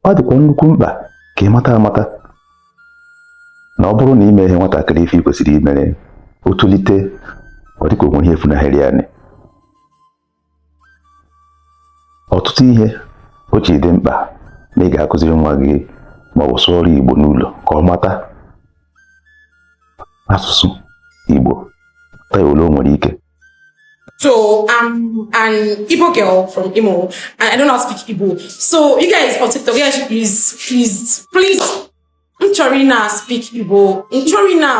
Ọ dịkwa nnukwu mkpa ka ị mata amata na ọ bụrụ na i meghị nwatakịrị ife ị kwesịrị imere, o tolite, ọ dịka o nwe ihe funahịrị ya. Ọtụtụ ihe o ji dị mkpa na ị ga-akụziri nwa gị ma ọ bụ sụọrọ Igbo n'ụlọ ka ọ mata asụsụ Igbo mata ya ole o nwere ike. So I'm an Igbo girl from Imo, and I don't know how to speak Igbo. So you guys on TikTok, you guys should please, please, please, m chọrọ ịna speak Igbo. M chọrọ ịna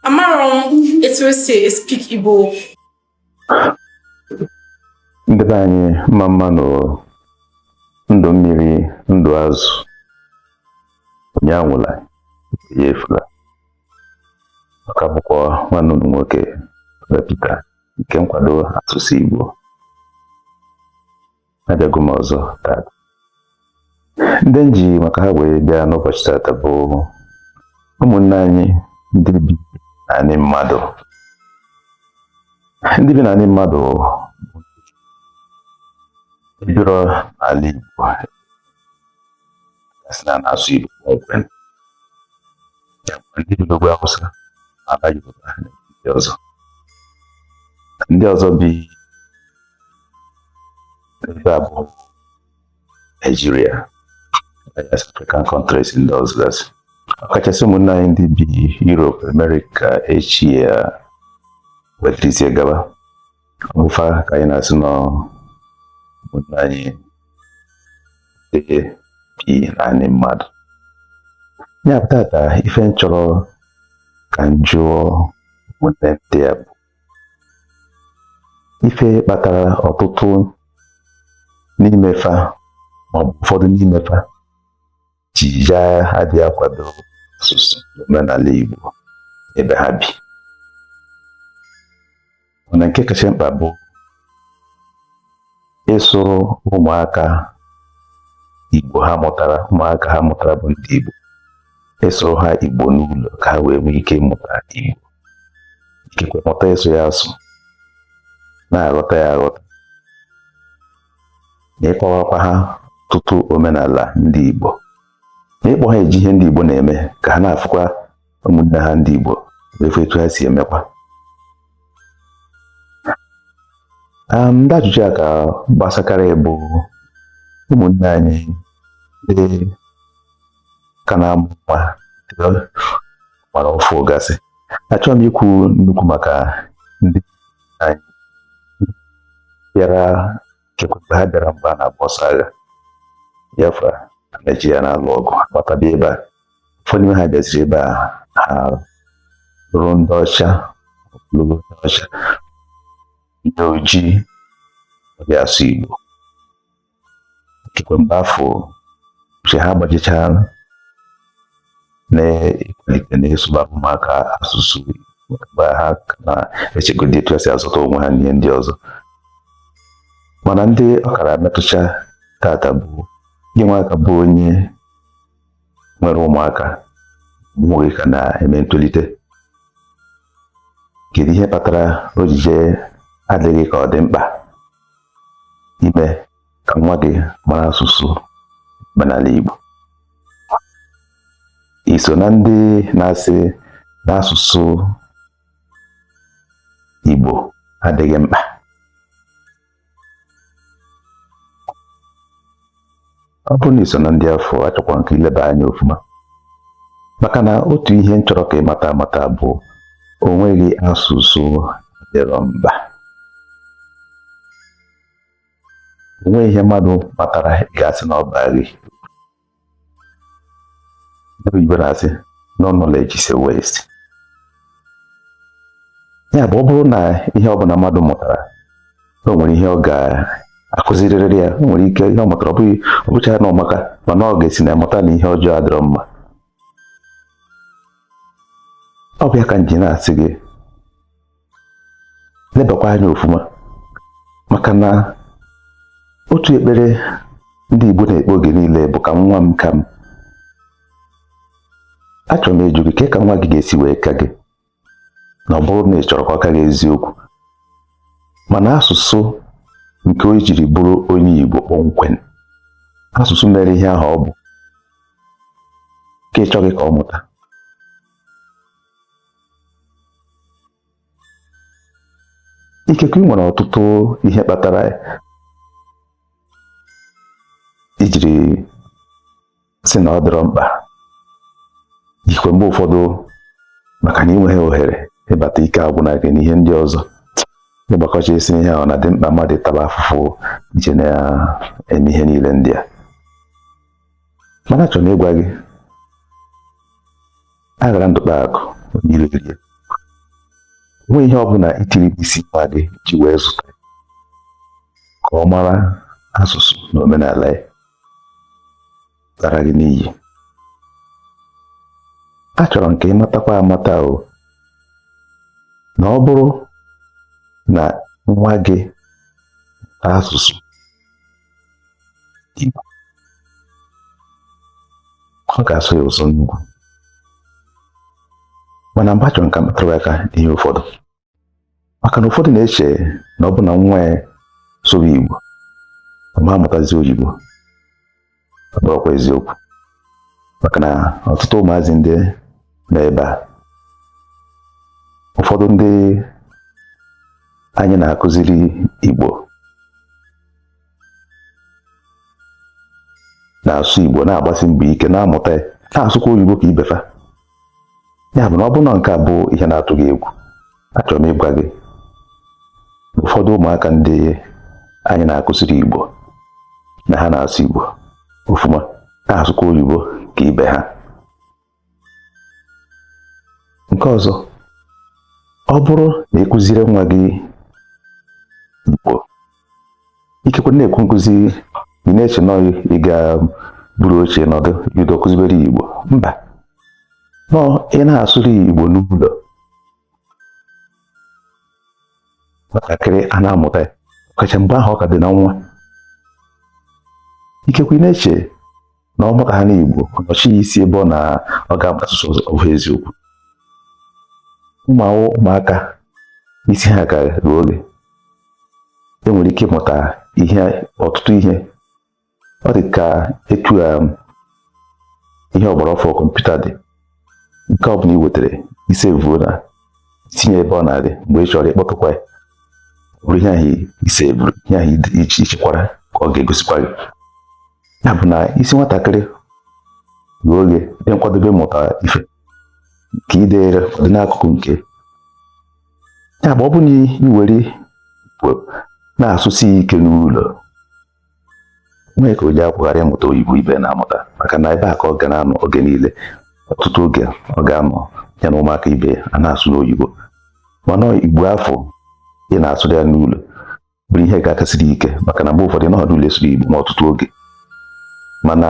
amarọ m etu esi speak Igbo. Ndị be anyị, mma mma nụ. Ndụ mmiri, ndụ azụ, onye anwụla, ya efula. Ọ ka bụkwa nwanne unu nwoke, Peter, nke nkwado asụsụ Igbo. Abịago m ọzọ taata. Ndị m ji maka ha wee bịa n'ụbọchị taata bụ ụmụnne anyị ndị bi naanị mmadụ, ndị bi naanị mmadụ ebiro n'ala Igbo sị na na-asụ Igbo kpọmkwem, ya bụ ndị bi n'ugwu Awụsa, ala Yoruba, ndị ọzọ, ndị ọzọ bi ebe a bụ Nigeria, African countries ndị ọzọ gasị, ọkachasị ụmụnne anyị ndị bi Europe, America, Asia, wetirizie gaba ọbụfa ka anyị na-asị nọ ụmụnne anyị ndị bi naanị mmadụ. Ya bụ, tata ife m chọrọ ka m jụọ ụmụnne ndị a bụ ife kpatara ọtụtụ n'ime fa, maọbụ ụfọdụ n'ime fa, ji ya adịghị akwado asụsụ na omenala Igbo ebe ha bi. Mana nke kacha mkpa bụ ịsụrụ ụmụaka Igbo ha mụtara, ụmụaka ha mụtara bụ ndị Igbo, ịsụrụ ha Igbo n'ụlọ ka ha wee nwee ike ịmụta Igbo, ikekwe mụta ịsụ ya asụ, na-aghọta ya aghọta, na ịkọwakwa ha ọtụtụ omenala ndị Igbo, na ịkpọ ha eji ihe ndị Igbo na-eme ka ha na-afụkwa ụmụnne ha ndị Igbo wee fụ etu ha si emekwa. Ndị ajụjụ a ka gbasakarị bụ ụmụnne anyị ndị ka na-amụ nwa gbara ọfụ gasị. Achọghị m ikwu nnukwu maka ndị anyị bịara, ikekwe mgbe ha bịara mgbe a na-agba ọsọ agha Biafra na Naijiria na-alụ ọgụ, gbatabịa ebe a. Ụfọdụ n'ime ha bịaziri ebe a, ha lụrụ ndị ọcha, lụrụ ndị ọcha, ndị ojii ọbịa asụ Igbo. Ikekwe mgbe afọ uche ha gbajichaa na-ịkwalite na ịsụba ụmụaka asụsụ Igbo, mgbe ha na-echegodi etu esi azụta onwe ha n'ihe ndị ọzọ. Mana ndị ọ kara metụcha tata bụ gị nwa ka bụ onye nwere ụmụaka, ụmụ gị ka na-eme ntolite. Kedu ihe kpatara o ji jee adịghị ka ọ dị mkpa ime ka nwa gị mara asụsụ omenala Igbo? I so na ndị na-asị na asụsụ Igbo adịghị mkpa? Ọ bụrụ na i so na ndị afọ, achọkwa nke ileba anya ofuma, maka na otu ihe m chọrọ ka ị mata amata bụ o nweghị asụsụ adịrọ mkpa. O nweghị ihe mmadụ matara ị ga-asị na ọ baghị. Ndị oyibo na-asị no knowledge is a waste. Ya bụ, ọ bụrụ na ihe ọbụla mmadụ mụtara, o nwere ihe ọ ga-akụzirịrị ya. O nwere ike ihe ọ mụtara, ọ bụghị ọ bụchaghị na ọ maka, mana ọ ga-esi na mụta na ihe ọjọọ adịrọ mma. Ọ bụ ya ka m ji na-asị gị lebakwa anya ofuma, maka na otu ekpere ndị Igbo na-ekpe oge niile bụ ka nwa m ka m. Achọrọ m ịjụ gị, ke ka nwa gị ga-esi wee ka gị, na ọ bụrụ na ị chọrọ ka ọ ka gị eziokwu, mana asụsụ nke o jiri bụrụ onye Igbo kpọmkwem, Asụsụ mere ihe ahụ ọ bụ ka ị chọghị ka ọ mụta. Ikekwe ị nwere ọtụtụ ihe kpatara ijiri sị na ọ dịrọ mkpa. Ikwe mgbe ụfọdụ maka na ị nweghị ohere ịbata, ike agwụna gị n'ihe ndị ọzọ, ịgbakọcha isi ihe ahụ na-adị mkpa mmadụ ịtaba afụfụ ije na-eme ihe niile ndị a. Mana achọrọ m ịgwa gị, aghara ndụ kpaa akụ niile rie. Onwe ihe ọbụla itiri isi nwa gị ji wee zụta ka ọ mara asụsụ na omenala ya lara gị n'iyi. Achọrọ m ka ị matakwa amata o na ọ bụrụ na nwa gị asụsụ Igbo, ọ ga-asụ ya ụzọ nnukwu. Mana mgbe achọrọ m ka m kpatara aka n'ihe ụfọdụ, maka na ụfọdụ na-eche na ọ bụ na nwa ya sụrụ Igbo, ọ ma amụtazi oyibo. Ọ bụrụkwa eziokwu, maka na ọtụtụ ụmụazị ndị nọ ebe a, ụfọdụ ndị anyị na-akụziri Igbo na-asụ Igbo, na-agbasi mbọ ike na-amụta ya, na-asụkwa oyibo ka ibe fa. Ya bụ na ọ bụrụ na nke a bụ ihe na-atụ gị egwu, achọrọ m ịgwa gị na ụfọdụ ụmụaka ndị anyị na-akụziri Igbo na ha na-asụ Igbo ofuma, na-asụkwa oyibo ka ibe ha. Nke ọzọ, ọ bụrụ na ị kụziere nwa gị Igbo, ikekwe na-ekwu nkụzi, ị na-eche na ị ga-buru oche nọdụ bido kụzibere Igbo. Mba, nọọ ị na-asụrụ Igbo n'ụlọ, nwatakịrị a na-amụta ya, ọkacha mgbe ahụ ọ ka dị na nwa. Ikekwe ị na-eche na ọ mụta ha n'Igbo, ọ nọchi ya isi ebe ọ na ọ ga-amụta asụsụ ọzọ. Ọ bụghị eziokwu. Ụmụaka isi ha ka ruo oge e nwere ike ịmụta ihe, ọtụtụ ihe. Ọ dị ka etu ihe ọgbara ọfụ kọmputa dị, nke ọ bụla ị wetara isevuo na tinye ebe ọ na-adị, mgbe ị chọrọ ịkpọtụkwa ya, ọ bụrụ ihe ahụ isevuru, ihe ahụ ichekwara ka ọ ga-egosikwa gị. Ya bụ na isi nwatakịrị ruo oge dị nkwadobe ịmụta ife ka idere ọ dị n'akụkụ nke ya bụ, ọ bụ na ị were Igbo na-asụsi ike n'ụlọ, nwee ka o ji akwụghara ịmụta oyibo ibe na-amụta, maka na ebe a ka ọ ga na-anọ oge niile. Ọtụtụ oge ọ ga-anọ ya na ụmụaka ibe a na-asụ n'oyibo, mana Igbo afọ ị na-asụrụ ya n'ụlọ bụrụ ihe ga-akasịrị ike, maka na mgbe ụfọdụ nọọ n'ụlọ esuru Igbo ma ọtụtụ oge, mana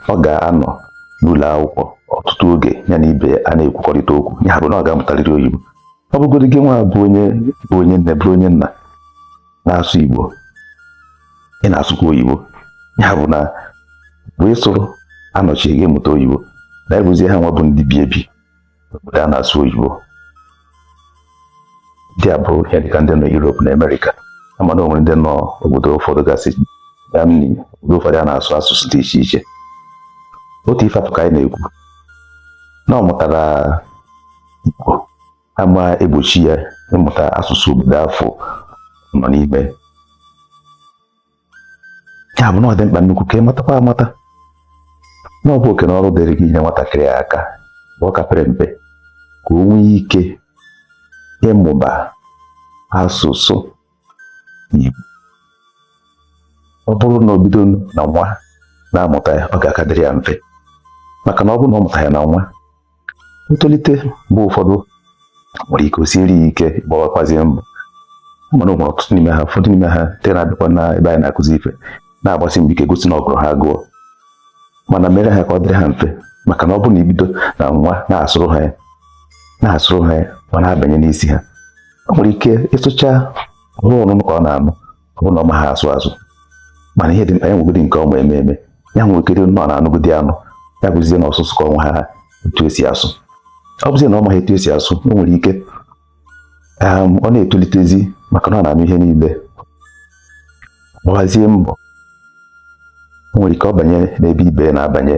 ọ ga-anọ n'ụlọ akwụkwọ ọtụtụ oge ya na ibe a na-ekwukọrịta okwu. Ya bụ na ọ ga-amụtarịrị oyibo. Ọ bụgodị gị nwa bụ onye bụ onye nne, bụrụ onye nna na-asụ Igbo, ị na-asụkwa oyibo, ya bụ na mgbe ị sụrụ anọchighị gị mụta oyibo, na ebuzie ha nwa bụ ndị bi ebi obodo a na-asụ oyibo, ndị a bụ ihe dịka ndị nọ Europe na Amerịka. Ama na o nwere ndị nọ obodo ụfọdụ gasị Germany, obodo ụfọdụ a na-asụ asụsụ dị iche iche. Otu ife atụ ka anyị na-ekwu na ọ mụtara Igbo ama egbochi ya ịmụta asụsụ obodo afọ nọ n'ime ya. Bụ na ọ dị mkpa nnukwu ka ị matakwa amata na ọ bụ oke na ọrụ dịrị gị inye nwatakịrị aka mgbe ọ ka pere mpe ka o nwee ike ịmụba asụsụ Igbo. Ọ bụrụ na o bido na nwa na-amụta ya, ọ ga-aka dịrị ya mfe, maka na ọ bụrụ na ọ mụta ya na nwa ntolite, mgbe ụfọdụ nwere ike o siere ya ike gbawakwazie mbọ. Mana o nwere ọtụtụ n'ime ha, ụfọdụ n'ime ha ndị na-abịakwa na ebe anyị na-akụzi ife na-agbasi mbọ ike gosi na ọ gụrụ ha agụọ, mana mere ha ka ọ dịrị ha mfe, maka na ọ bụrụ na ibido na nwa na-asụrụ ha ya, na-asụrụ ha ya, ọ na-abanye n'isi ha. O nwere ike ịsụcha ọrụ ọnụnụ ka ọ na-anụ, ọ bụrụ na ọ ma ha asụ asụ. Mana ihe dị mkpa, ya nwegodi nke ọma eme eme, ya nwere ike nọ na-anụgodi anụ ya, bụzie na ọsụsụ ka ọnwa ha etu esi asụ. Ọ bụzie na ọ maghị etu esi asụ, o nwere ike ọ na-etolitezi, maka na ọ na-anụ ihe niile, gbazie mbọ O nwere ike ọ banye n'ebe ibe na-abanye,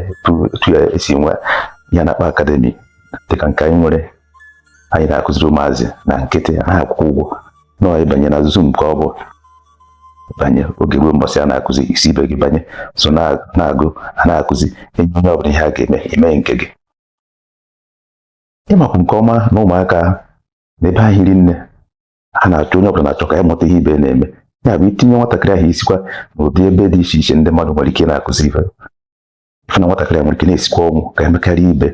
etu ya esi nwe ihe a na-akpọ academy, dịka nke anyị nwere, anyị na-akụziri ụmụazị na nkịtị, anaghị akwụkwọ ụgwọ nọọ, ịbanye na Zoom ka ọ bụ banye oge ruo mbọsị a na-akụzi, isi ibe gị banye so na-agụ a na-akụzi, enye onye ọbụla ihe a ga-eme, ime nke gị. Ịmakwu nke ọma na ụmụaka na ebe ha hiri nne, ha na-achọ, onye ọbụla na-achọ ka ya mụta ihe ibe na-eme. Ya bụ, itinye nwatakịrị ahụ isikwa n'ụdị ebe dị iche iche ndị mmadụ nwere ike na-akụzi ife, ife na nwatakịrị a nwere ike na-esikwa ọnwụ ka emekarị ibe.